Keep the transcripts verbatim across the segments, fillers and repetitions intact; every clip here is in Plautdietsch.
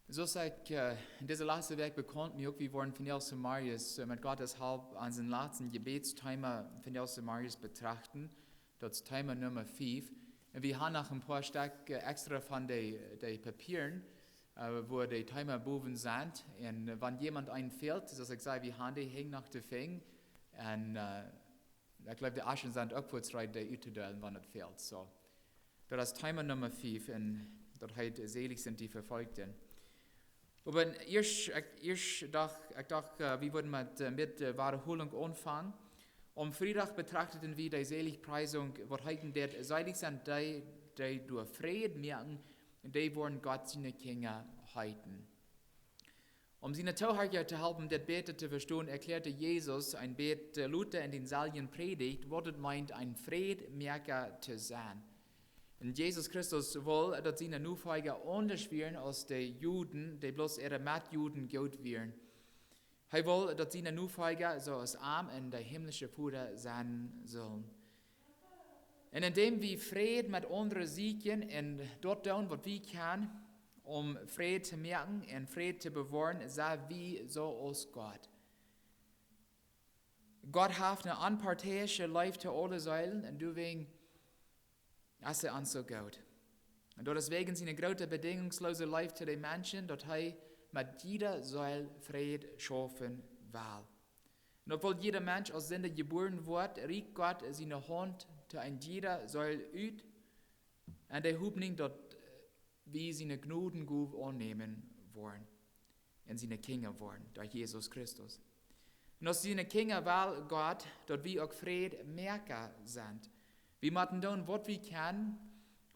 Soo aus ekj äh, en dise latste Wäakj bekaunt mie uk, wie woaren vondoag zemorjes äh, met Gott siene Help onsen latsten Jebädsthema vondoag zemorjes betrachten. Daut es Thema Numma fief. Un wie haben noch een poa Stekj äh, extra von de, de Papieren, äh, wua de Thema bowen sent. Un äh, wan jemaunt een fält, soo aus ekj säd, wie haben dee hinjen noch to finjen. Un äh, ekj jleew, de Ushers sent uk fuaz reed, dee uttodeelen, wan et fält. Soo. Daut es Thema Numma fief un daut heet: Selig sind die Verfolgten. Oba ieescht, ekj, ieescht docht, ekj docht, äh, wie wudden met äh, met äh, Wadaholunk aunfangen. Aum Friedach betrachteden wie de Seligpreisung, waut heet daut: Selig sent dee, dee doa Fräd moaken, dee woaren Gott siene Kjinja heeten. Om siene Toohiera to halpen, dit bäta to vestonen, erkjläad Jesus een bät äh, lota en dise selwje Prädicht, waut et meent, een Frädmoaka to sennen. Un Jesus Christus wull, daut siene Nofolja aundasch wieren aus de Juden, dee bloos äare Metjuden goot wieren. Hee wull, daut siene Nofolja soo aus am un de himlische Voda sennen sullen. Un endäm wie Fräd met aundre sieekjen un daut doonen, waut wie kjennen, om Fräd to moaken un Fräd to bewoaren, sent wie soo aus Gott. Gott haft eene onparteiische Leew to aule Seelen un doawäajen es hee ons soo goot. Un daut es wäajen siene groote bedinjungslose Leew to de Menschen, daut hee met jieda Seel Fräd schaufen well. Un obwohl jieda Mensch aus Sinda jebuaren woat, rieekjt Gott siene Haunt to een jieda Seel ut, un de Hopninj, daut äh, wie siene Jnodengoow aunnämen woaren un siene Kjinja woaren derch Jesus Christus. Un aus siene Kjinja well Gott, daut wie uk Frädmoaka sent. Wie motten doonen, waut wie kjennen,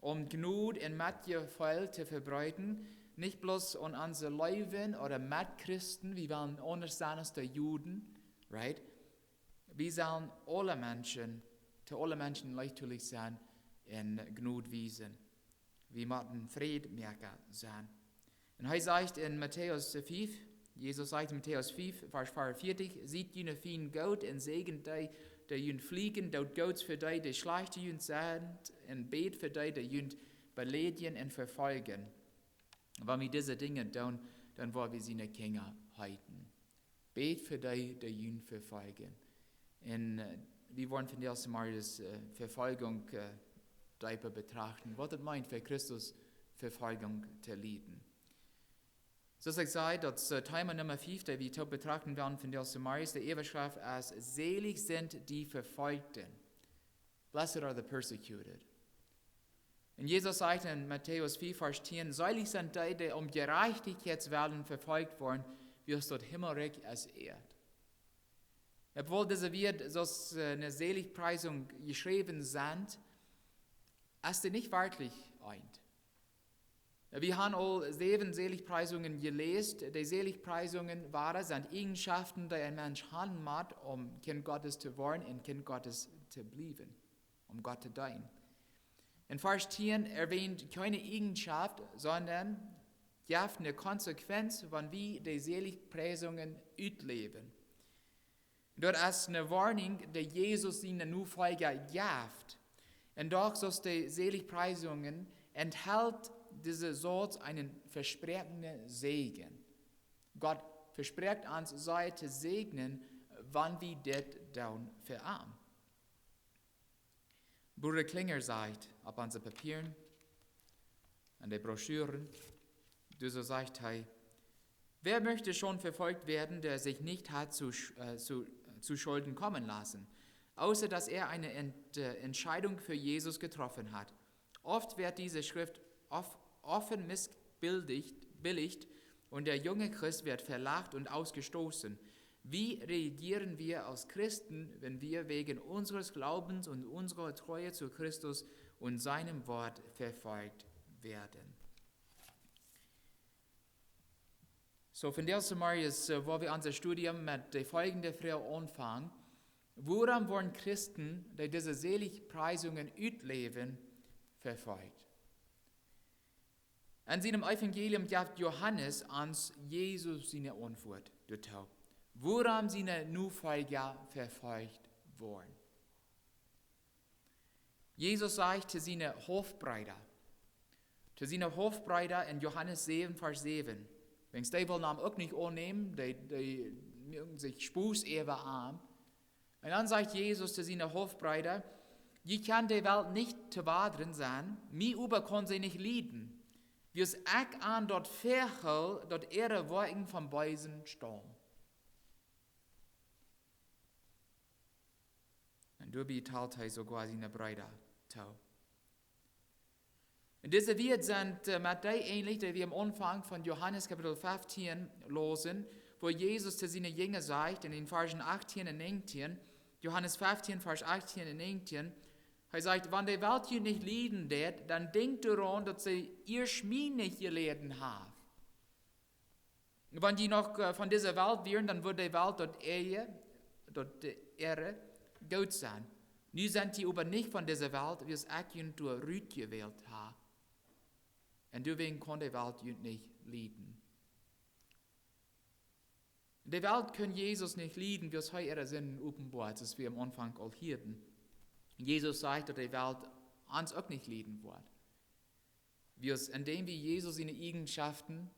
om Jnod un Metjefeel to vebreeden, nich bloos aun onse Leewen ooda Metchristen, wie wellen aundasch sennen aus de Juden, right? Wie sellen aule Menschen, to aule Menschen leeftolich sennen un Jnod wiesen. Wie motten Frädmoaka sennen. Un hee sajcht en Matäus fief, Jesus sajcht en Matäus fief, Varsch veeaunvieetich: Siet june Fiend goot un säajent dee, dee junt vefluchen, doot Goots fa dee, dee schlajcht to junt sent, un bät fa dee, dee junt belädjen un vefoljen. Wan wie dise Dinja doonen, dan woa wie siene Kjinja heeten. Bät fa dee, dee junt vefoljen. Un äh, wie woaren vondoag zemorjes äh, Vefoljunk äh, deepa betrachten, waut et meent, fa Christus Vefoljunk to lieden. Soo aus ekj säd, daut es äh, Thema Numma fief, daut wie toop betrachten woaren vondoag zemorjes. De Äwaschreft es: Selig sind die Verfolgten. Blessed are the persecuted. Un Jesus sajcht en Matäus fief, Varsch tieen: Selig sent dee, dee om Jerajchtichkjeits wellen vefolcht woaren, wiels daut Himmelrikj es äa. Obwohl dise Wieed soo aus äh, eene Seligpreisung jeschräwen sent, es dee nich werkjlich eent. Wie haben aul säwen Seligpreisungen jeläst. De Seligpreisungen wada sent Eajenschoften, dee een Mensch haben mott, om Kjint Gottes to woaren un Kjint Gottes to bliewen, om Gott to deenen. En Varsch tieen erwähnt kjeene Eagenschoft, sonda jeft eene Konsequenz, wan wie de Seligpreisungen utläwen. Daut es eene Woarnunk, dee Jesus siene Nofolja jeft. Un doch, soo aus de Seligpreisungen, enthält dise Sauz eenen vespräakjenden Säajen. Gott vesprakjt ons, see to säajnen, wan wie dit doonen fa am. Brooda Klinger sajcht opp onse Papieren, en de Broschüren, doa soo sajcht hee: Wer möchte schon verfolgt werden, der sich nicht hat zu, sch- äh, zu, zu Schulden kommen lassen, außer dass er eine Ent, äh, Entscheidung für Jesus getroffen hat? Oft wird diese Schrift off, offen missbilligt billigt und der junge Christ wird verlacht und ausgestoßen. Wie reagieren wir als Christen, wenn wir wegen unseres Glaubens und unserer Treue zu Christus und seinem Wort verfolgt werden? Soo, vondoag zemorjes äh, woa wie ons Studium met de folgende Froag aunfangen: Wuarom woaren Christen, dee dise Seligpreisungen utläwen, vefolcht? En sienem Evangelium jeft Johanes ons Jesus siene Auntwuat doatoo, wuarom siene Nofolja vefolcht woaren. Jesus sajcht to siene Haulfbreeda, to siene Haulfbreeda en Johanes säwen, Varsch säwen: Wiels dee wullen am uk nich aunnämen, dee, dee muaken sikj Spos äwa am. Un dan sajcht Jesus to siene Halfbreeda: "Jie kjennen de Welt nich to wadren sennen, mie oba kaun see nich lieden, wiels ekj an daut väahol, daut äare Woakjen vom Beesen staumen." Un doabie talt hee soogoa siene Breeda too. Un dise Wieed sent, äh, met dee änlich, dee wie aum Aunfank von Johanes Kapitel feftieen lausen, wua Jesus to siene Jinja sajcht, en dän Varschen achtieen un näajentieen, Johanes feftieen, Varsch achtieen un näajentieen, hee sajcht: "Wan de Welt junt nich lieden deit, dan denkjt doaraun, daut see ieescht mie nich jeläden haft. Wan jie noch, äh, von dise Welt wieren, dan wudd de Welt daut äa, daut äa goot sennen. Nu sent jie oba nich von dise Welt, wiels ekj junt doa rutjewält hab. Un doawäajen kaun de Welt junt nich lieden." De Welt kunn Jesus nich lieden, wiels hee äare Sinden openboat, soo aus wie aum Aunfank aul hieeden. Jesus sajcht, daut de Welt ons uk nich lieden woat. Wiels endäm wie Jesus siene Eajenschoften,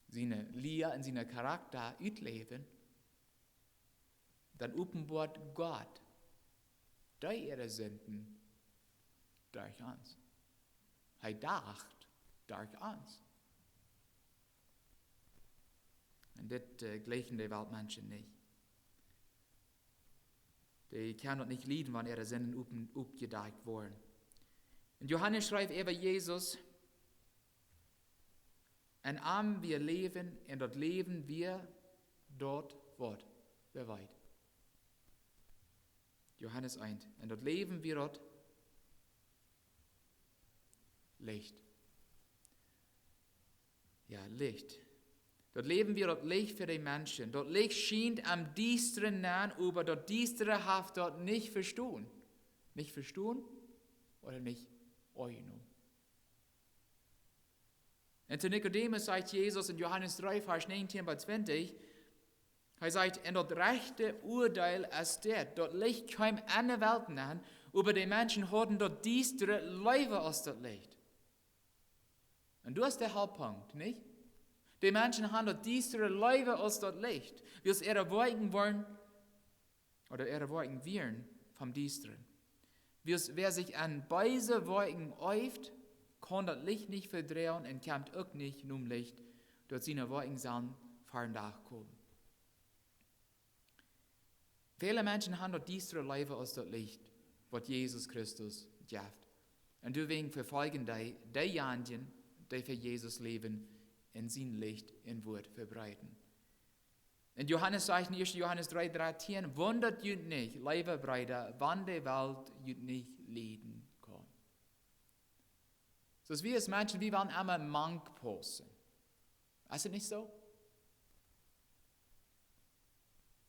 siene Lia un siene Charakta utläwen, dan openboat Gott dee äare Sinden derch ons. Hee dacht derch ons. Un dit, äh, jleichen de Weltmenschen nich. Dee kjennen daut nich lieden, wan äare Sinden open-, oppjedakjt woaren. Un Johanes schrift äwa Jesus: "En am wia Läwen, un daut Läwen wia daut Wuat." Wäa weet? Johanes eent. "Un daut Läwen wia daut Licht." Jo, Licht. "Daut Läwen wia daut Licht fa de Menschen. Daut Licht schient em Diestren nenn, oba daut Diestre haft daut nich vestonen." Nich vestonen ooda nich aunjenomen. Un to Nikodemus sajcht Jesus en Johanes dree, Varsch näajentieen bat twintich, hee sajcht: "Un daut rajchte Uadeel es dit: Daut Licht kjeem enne Welt nenn, oba de Menschen hauden daut Diestre leewa aus daut Licht." Un doa es de Hauptpunkt, nich? De Menschen han daut Diestre leewa aus daut Licht, wiels äare Woakjen wieren, ooda äare Woakjen wieren vom Diestren. Wiels wäa sikj aun beese Woakjen eeft, kaun daut Licht nich vedroagen un kjemt uk nich nom Licht, daut siene Woakjen sellen ver dän Dach komen. Väle Menschen han daut Diestre leewa aus daut Licht, waut Jesus Christus jeft. Un doawäajen vefoljen dee, deejanje, dee fa Jesus läwen un sien Licht un Wuat vebreeden. Un Johanes sajcht en ieeschte Johanes dree, dartieen: "Wundat junt nich, leewe Breeda, wan de Welt junt nich lieden kaun." Soo aus wie aus Menschen, wie wellen emma mank paussen. Es daut nich soo?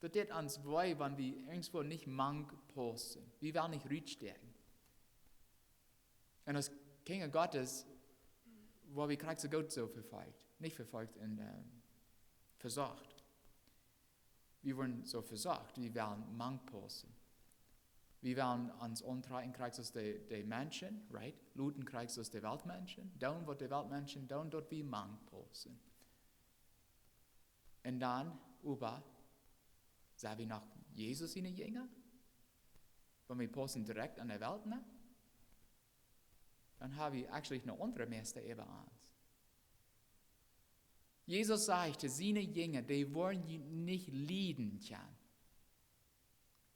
Daut deit ons wee, wan wie irjentwua nich mank paussen. Wie wellen nich rutstäakjen. Un aus Kjinja Gottes woa wie krakjt soo goot soo vefolcht. Nich vefolcht, un, ähm, vesocht. Wie woaren soo vesocht, wie wellen mank paussen. Wie wellen ons auntrakjen krakjt soo aus de, de Menschen, right? Loten krakjt soo aus de Weltmenschen, doonen waut de Weltmenschen doonen, daut wie mank paussen. Un dan, oba, sent wie noch Jesus siene Jinja? Wan wie paussen direkt aun de Welt nenn, dan ha wie actually een aundren Meista äwa ons. Jesus sajcht to siene Jinja, dee woaren junt nich lieden kjennen,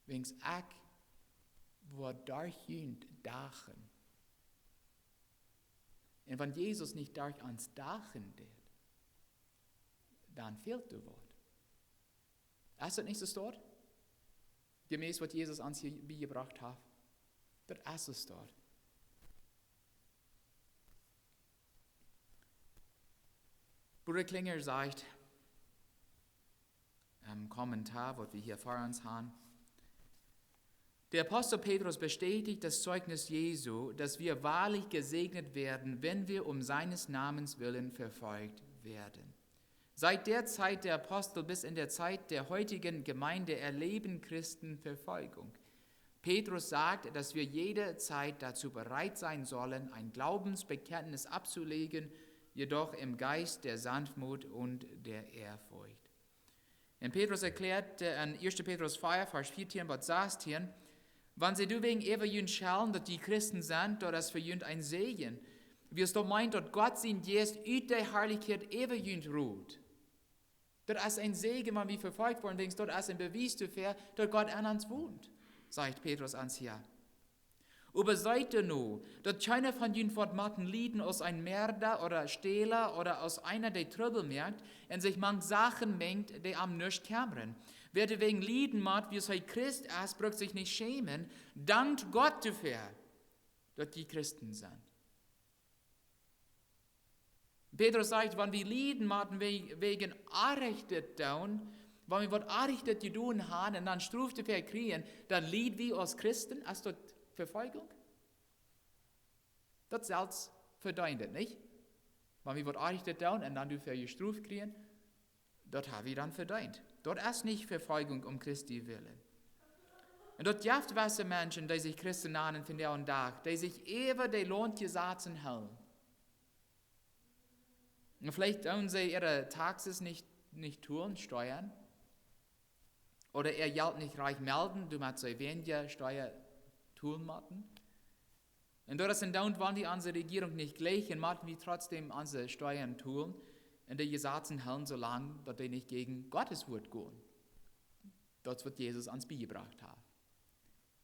wiels ekj woa derch junt dachen. Un wan Jesus nich derch ons dachen deit, dan fält doa waut. Es daut nich soo, staut? Jemäss waut Jesus ons hia biejebracht haft. Daut es soo, staut. Bruder Klinger sajcht, em Kommentar, waut wie hia ver ons han: Der Apostel Petrus bestätigt das Zeugnis Jesu, dass wir wahrlich gesegnet werden, wenn wir um seines Namens willen verfolgt werden. Seit der Zeit der Apostel bis in der Zeit der heutigen Gemeinde erleben Christen Verfolgung. Petrus sagt, dass wir jederzeit dazu bereit sein sollen, ein Glaubensbekenntnis abzulegen, jedoch im Geist der Sanftmut und der Ehrfurcht. Un Petrus erkjläat, äh, en ieeschte Petrus vea, Varsch vieetieen bat sastieen: Wan see doawäajen äwa junt schellen, daut jie Christen sent, daut es fa junt een Säajen. Wiels daut meent, daut Gott sien Jeist ut de Harlichkjeit äwa junt rut. Daut es een Säajen, wan wie vefolcht woaren, wäajens daut es een Bewies doafäa, daut Gott en ons wont, sajcht Petrus ons hia. Oba seet doano, daut kjeena von junt woat motten lieden aus een Moarda ooda Stäla ooda aus eena, dee Trubbel moakt un sikj mank Sachen menjt, dee am nuscht kjemmren. Wäa doawäajen lieden mott, wiels hee Christ es, brukt sikj nich schämen. Dankt Gott doafäa, daut jie Christen sent. Petrus sajcht, wan wie lieden motten wäajen, wäajen Orrajchtet doonen, wan wie waut Orrajchtet jedonen haben un dan Strof doafäa kjrieen, dan lied wie aus Christen, es daut Vefoljunk? Daut selfst vedeent, nich? Wan wie waut Orrajchtet doonen un dan doafäa Strof kjrieen, daut ha wie dan vedeent. Daut es nich Vefoljunk om Christi wellen. Un daut jeft jewesse Menschen, dee sikj Christen nanen vondoag dän Dach, dee sikj äwa de Launtjesazen hoolen. Un veleicht doonen see äare Taxes nich, nich tolen, Steuern. Ooda äa Jelt nich rajcht melden, doamet see weinja Steuern tolen motten. Un daut es endoont, wan wie onse Rejierunk nich jlikjen, motten wie trotzdäm onse Steuern tolen un de Jesazen hoolen, soo lang daut dee nich jäajen Gottes Wuat gonen. Daut es, waut Jesus ons biejebrocht haft.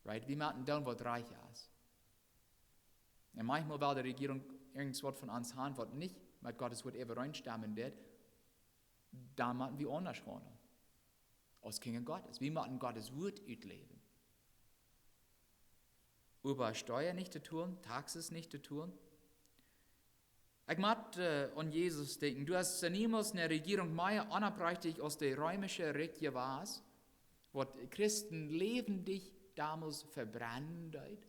Right? Wie motten doonen, waut rajcht es. Un maunchmol well de Rejierunk irjentwaut von ons haben, waut nich met Gottes Wuat äwareenstemmen deit, dan motten wie aundasch haundlen. Aus Kjinja Gottes. Wie motten Gottes Wuat utläwen. Äwa Steuern nich to tolen, Taxes nich to tolen. Ekj mott, äh, aun Jesus denkjen. Doa es niemols eene Rejierunk mea onoprechtich aus de reemische Rikj jewast, waut Christen läwendich donmols vebrennen deed.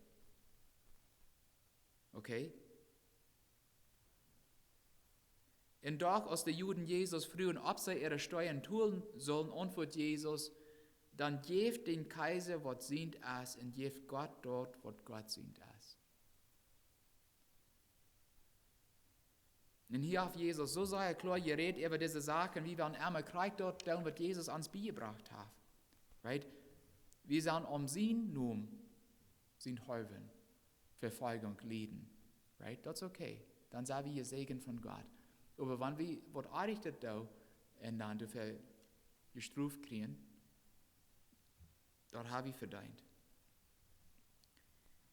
Okay? Un doch, aus de Juden Jesus fruagen, auf see äare Steuern tolen sullen, auntwuat Jesus: Dan jäft dän Kjeisa, waut sient es, un jäft Gott daut, waut Gott sient es. Un hia haft Jesus soo sea kloa jerät äwa dise Sachen, wie wie aun emma krakjt daut doonen, waut Jesus ons biejebrocht haft. Right? Wie sellen om sienen Nomen, sienthaulwen Vefoljunk lieden. Right? Daut es okay. Dan sent wie jesäajent von Gott. Oba wan wie waut Orrajchtet doonen un dan doafäa Strof kjrieen, daut ha wie vedeent.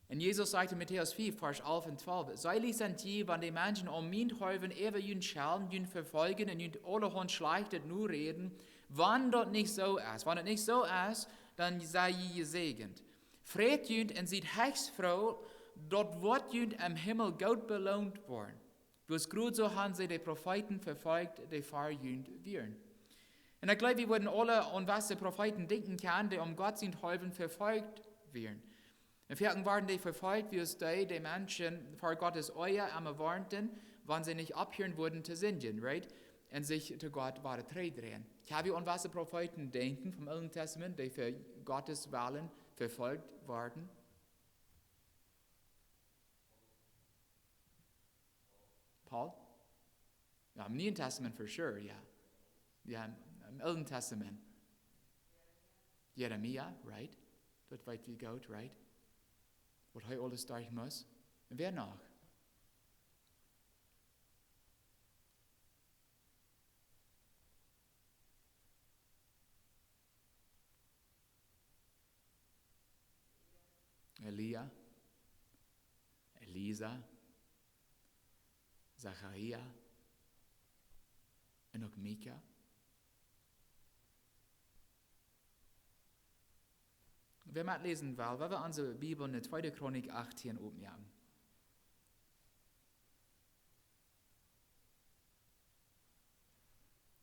Un Jesus sajcht en Matäus fiew, Varsch alf un twalf: Seelich sent jie, wan de Menschen om mienthaulwen äwa junt schellen, junt vefoljen un junt aulahaunt Schlajchtet noräden, wan daut nich soo es. Wan daut nich soo es, dan sent jie jesäajent. Freit junt un siet heechst froo, daut woat junt em Himmel goot beloont woaren. Wiels krakjt soo haben see de Profeeten vefolcht, dee ver junt wieren. Un ekj jleew, wie wudden aule aun jewesse Profeeten denkjen kjennen, dee om Gott sienthaulwen vefolcht wieren. Un foaken worden dee vefolcht, wiels dee de Menschen ver Gottes Oaja emma woarnden, wan see nich opphieren wudden to sindjen, right? Un sikj to Gott wudden trigjdreien. Kjenn wie aun jewesse Profeeten denkjen vom Oolen Tastament, dee fa Gottes Wellen vefolcht worden? Paul? Jo, em Nieen Tastament for sure, jo. Jo, em, em Oolen Tastament. Jeremia, right? Daut weet wie goot, right? Waut hee aules derch must. Un wäa noch? Elia, Elisa, Sacharia un uk Mika. Wäa metläsen well, woa wie onse Bibel en de Tweede Chronik achtieen opmoaken.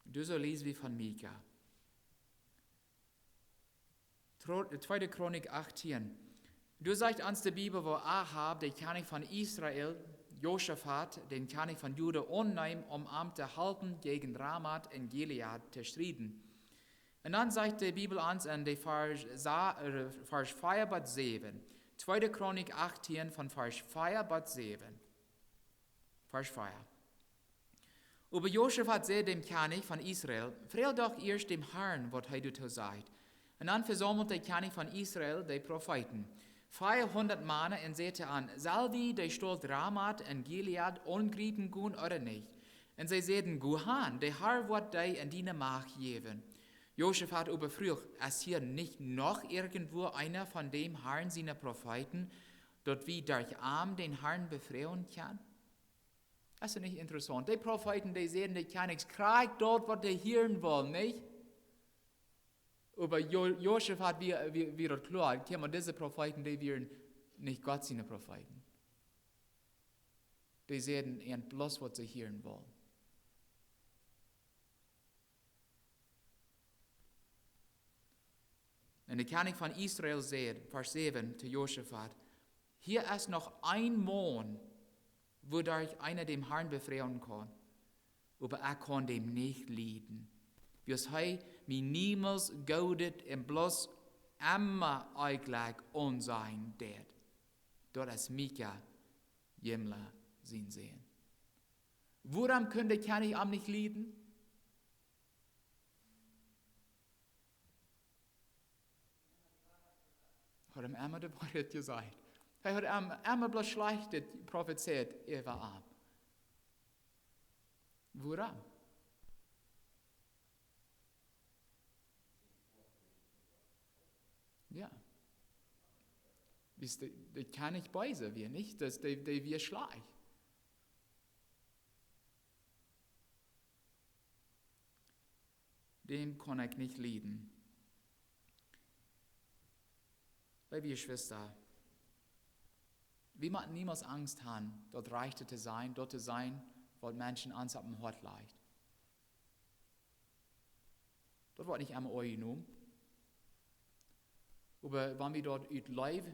Doa soo läs wie von Mika. Tro-, Tweede Chronik achtieen. Doa sajcht ons de Bibel, woo Ahab, de Kjennich von Israel, Josafat, dän Kjennich von Juda, aunneem, om am to halpen, jäajen Ramoth en Gilead to strieden. Un dan sajcht de Bibel ons en de Varsch sa-, äh, Varsch vea bat säwen. Tweede Chronik achtieen von Varsch vea bat säwen. Varsch vea. Oba Josaphat säd däm Kjennich von Israel: Froag doch ieescht däm Harn, waut hee doatoo sajcht. Un dan vesaumelt de Kjennich von Israel de Profeeten, veahundat Mana, un säd to an: Sell wie de Staut Ramat en Gilead aungriepen gonen ooda nich? Un see säden: Go han, de Har woat die en diene Macht jäwen. Josaphat oba fruach: Es hia nich noch irjentwua eena von däm Harn siene Profeeten, daut wie derch am dän Harn befroagen kjennen? Es daut nich interessaunt? De Profeeten, dee säden de Kjennichs krakjt daut, waut dee hieren wullen, nich? Oba Jo-, Josaphat wia, wia, wia daut kloa: Kjikj mol, dise Profeeten, dee wieren nich Gott siene Profeeten. Dee säden an bloos, waut see hieren wullen. Un de Kjennich von Israel säd, Varsch säwen, to Josaphat: Hia es noch een Maun, wuaderch eena däm Harn befroagen kaun, oba ekj kaun däm nich lieden, wiels hee mie niemols Goodet un bloos emma Onjlekj aunsajen deit. Daut es Mika, Jimla sien Sän. Wuarom kunn de Kjennich am nich lieden? Haud am emma de Woarheit jesajcht. Hee haud am emma bloos Schlajchtet profezeit äwa am. Wuarom? Jo. Wiels de, de Kjennich bees wia, nich? Daut, dee, dee wia schlajcht. Däm kunn ekj nich lieden. Leewe Jeschwista, wie motten niemols Angst han, daut Rajchte to sajen, daut to sajen, waut Menschen ons oppem Hoat lajcht. Daut woat nich emma aunjenomen. Oba wan wie daut ut Leew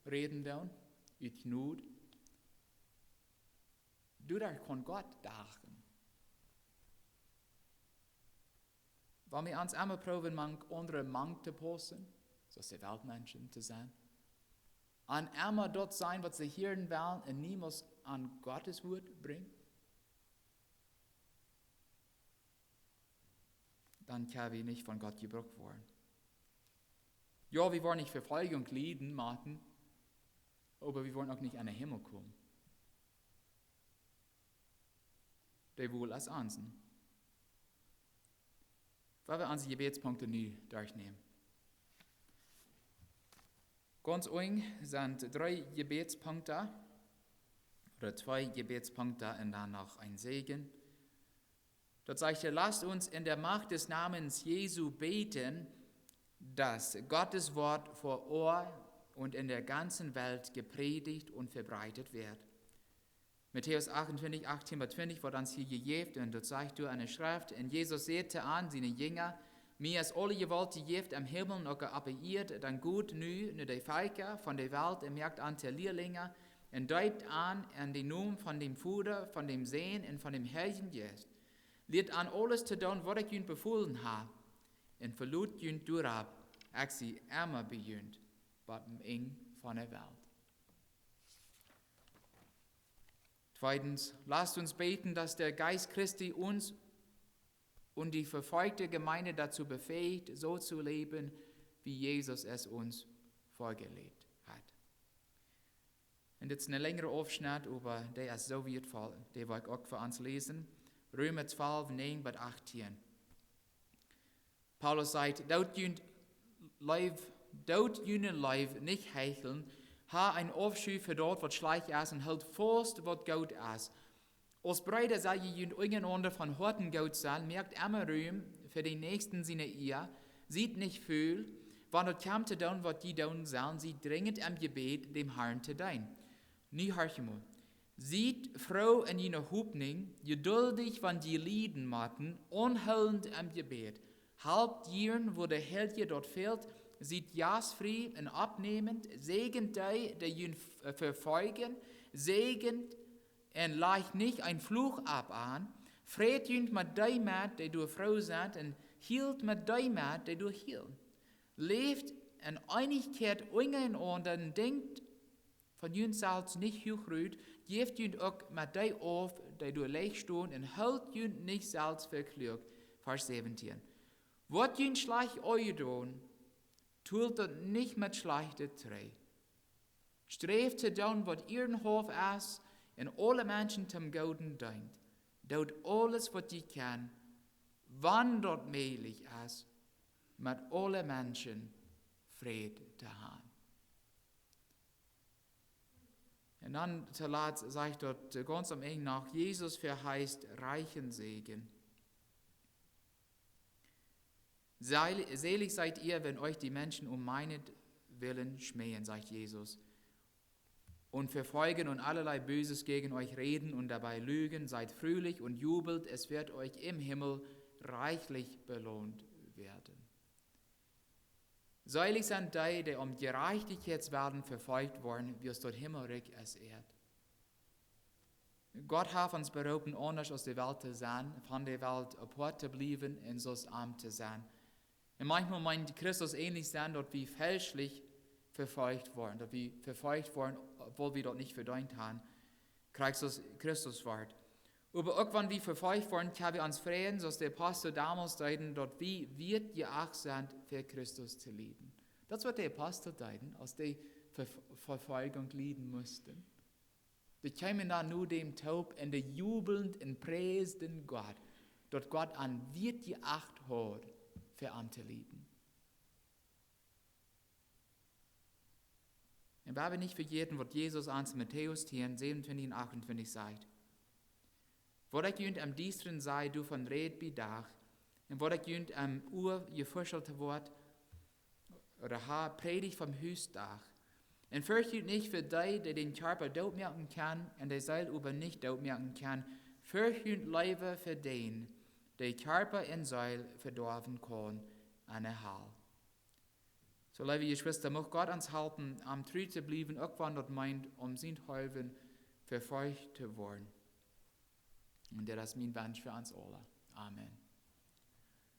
räden doonen, ut Jnod, doaderch kaun Gott dachen. Wan wie ons emma proowen, mank aundre mank to paussen, soo aus de Weltmenschen to sennen, un emma daut sajen, waut see hieren wellen, un niemols aun Gott sien Wuat brinjen, dan kjenn wie nich von Gott jebrukt woaren. Jo, wie woaren nich Vefoljunk lieden motten, oba wie woaren uk nich en dän Himmel komen. De Wol es onse. Wie woaren onse Jebädspunkten nu derchnämen. Gaunz unjen sent dree Jebädspunkten, ooda twee Jebädspunkten un dan noch een Säajen. Daut sajcht hia: Lasst uns in der Macht des Namens Jesu beten, dass Gottes Wort vor Ort und in der ganzen Welt gepredigt und verbreitet wird. Matäus achtuntwintich, achtieen bat twintich woat ons hia jejäft, un daut sajcht doa enne Schreft: Un Jesus säd to an siene Jinja: Mie es aule Jewault jejäft em Himmel un uk oppe Ieed, dan got nu no de Velkja von de Welt un moakt an to Lierlinja un deept an en dän Nomen von däm Voda, von däm Sän un von däm Heiljen Jeist. Lieet an aules to doonen, waut ekj junt befolen hab, un velot junt doaropp, ekj sie emma bie junt, bat em Enj von de Welt. Tweitens, lasst uns beten, dass der Geist Christi uns und die verfolgte Gemeinde dazu befähigt, so zu leben, wie Jesus es uns vorgelebt hat. Un dit es een lenjra Aufschnett, oba dee es soo wieetvoll, dee well ekj uk fa ons läsen. Reema twalf, näajen bat achtieen. Paulus sajcht: Doot june Leew, doot june Leew nich heichlen, ha een Aufschu fa daut, waut schlajcht es, un hoolt faust, waut goot es. Aus Breeda sell jie junt unjarenaunda von Hoaten goot sennen, moakt emma Rum fa dän Näakjsten siene Ea, siet nich ful, wan daut kjemt to doonen, waut jie doonen sellen, siet drinjent em Jebäd, däm Harn to deenen. Nu horcht mol. Siet froo en june Hopninj, jeduldich, wan jie lieden motten, aunhoolent em Jebäd. Halpt jieren, wua de Heilje daut fält, siet jastfrie un oppnäment, säajent dee, dee junt f-, vefoljen, säajent un lajcht nich een Fluch opp an, freit junt met dee met, dee doa froo sent, un hielt met dee met, dee doa hielen. Läft en Eenichkjeit unjarenaunda un denkjt von junt selfst nich huach rut, jäft junt uk met dee auf, dee doa leicht stonen, un hoolt junt nich selfst fa kluak. Varsch säwentieen. Woat junt schlajcht aunjedonen, tolt daut nich met Schlajchtet trigj. Sträft to doonen, waut ieedenhauft es, un aule Menschen toom Gooden deent. Doot aules, waut jie kjennen, wan daut mäajlich es, met aule Menschen Fräd to haben. Un dan toolatst sajcht daut, äh, gaunz aum Enj noch: Jesus verheißt reichen Segen. Sel-, selig seid ihr, wenn euch die Menschen um meinetwillen schmähen, sagt Jesus, und verfolgen und allerlei Böses gegen euch reden und dabei lügen. Seid fröhlich und jubelt, es wird euch im Himmel reichlich belohnt werden. Selig sent dee, dee om Jerajchtichkjeits wellen vefolcht woaren, wiels daut Himmelrikj es äa. Gott haft ons beroopen, aundasch aus de Welt to sennen, von de Welt apoat to bliewen un soo aus am to sennen. Un maunchmol meent Christus ähnlich sennen, daut wie fälschlich vefolcht woaren, daut wie vefolcht woaren, obwohl wie daut nich vedeent haben. Christus, Christus wort. Oba uk wan wie vefolcht woaren, kjenn wie ons freien, soo aus de Apostel donmols deeden, daut wie wieet jeacht sent, fa Christus to lieden. Daut es, waut de Apostel deeden, aus dee Ver-, Verfolgung lieden musten. Dee kjeemen dan no däm toop un dee jubelnd un priesden Gott, daut Gott an wieet jeacht haud, fa am to lieden. Un wie haben nich vejäten, waut Jesus ons en Matäus tieen, säwenuntwintich un achtuntwintich sajcht: Waut ekj junt em Diestren saj, doavon räd bie Dach, un waut ekj junt em Ua jefuschelt woat, ooda ha, prädj vom Hus Dach. Un fercht junt nich fa dee, dee dän Kjarpa dootmoaken kjennen un de Seel oba nich dootmoaken kjennen. Fercht junt leewa fa dän, dee Kjarpa un Seel vedoawen kaun en de Hal. Soo, leewe Jeschwista, mucht Gott ons halpen, am tru to bliewen, uk wan daut meent, om sienthaulwen vefolcht to woaren. Un daut es mien Wunsch fa ons aule. Amen.